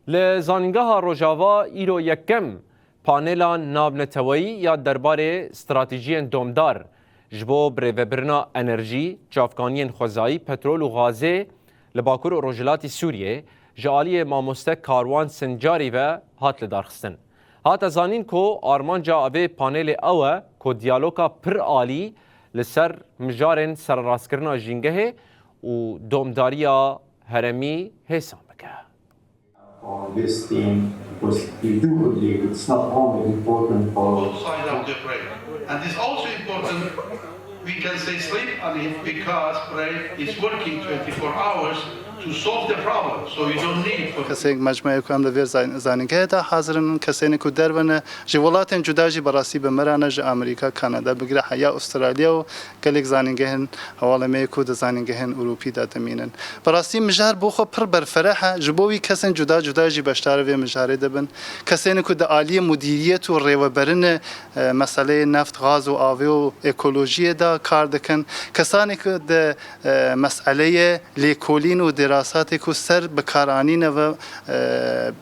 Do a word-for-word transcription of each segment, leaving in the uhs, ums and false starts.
Li Zanîngeha Rojava îro yekem panela navneteweyî ya derbarê stratejiyên domdar ji bo birêvebirina enerjî, çavkaniyên xwezayî, petrol û gazê li Bakur û Rojhilatî Sûriyê ji aliyê mamoste Karwan Sincarî ve hat lidarxistin. Hate zanîn ku armanca vê panelê ew e ku diyaloga pir alî li ser mijarên sererastkirina jîngehê û domdariya herêmî hêsan bike. For this team, because we do believe it's not only important for side of the brain. And it's also important we can say sleep on it because brain is working twenty-four hours to solve the problem. So you don't need for Kesên mecmueyê ku em li vê zan- zanîngehê de hazir in, kesên ku derve ne, ji welatên cuda jî berastî bi me re ne, ji Amerîka, Kanada, bigire heya Australya û gelek zanîngehên hevalê me yê ku di zanîngehên Ewropî de dimînin. Bi rastî mijar bo xwe pir berfereh e, ji bo wî kesên cuda cuda jî beşdarê vê mijarê dibin. Kesên ku di aliyê mudîriyet û rêveberinê, e, meseleyê neft, gaz û avê û ekolojiyê de kar dikin. Kesanê ku di, e, meseleyê lêkolîn û dîrasatê ku ser bikaranîne ve, e,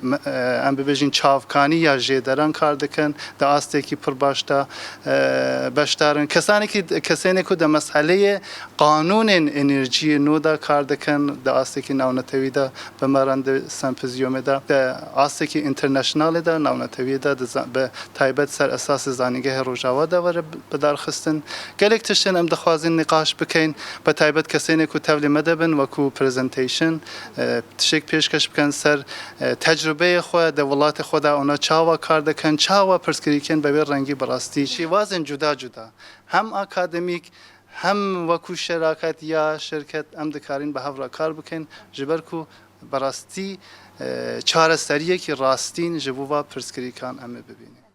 me- e, em bibêjin çavkanî ya jêderan kar dikin, di astekî pir baş de, e, beşdar in. Kesanekî, kesênê ku di meseleyê qanûnên enerjiyê nû de kar dikin, di astekî navnetewî de bi me re di sempozyumê de, di astekî internationalê de, navnetewiyê de, di za- bi taybet ser esasê zanîngehê Rojava de were bi- bidarxistin. Gelek tiştên em dixwazin nîqaş bikeyn, bi taybet kesênê ku tevlî me de bin, wekû presentation, e, tiştek pêşkeş bikin ser, e, tecrubeyê xwe, di welatê xwe de ona çawa kar dikin, çawa pirsgirêkên bi vê rengî bi rastî şêwazên cuda cuda, hem akademîk, hem wekû şeraket ya şirket em dikarin bi hev re kar bikin, ji ber ku bi rastî, e, çareseriyekî rastîn ji bo va pirsgirêkan em ê bibînin.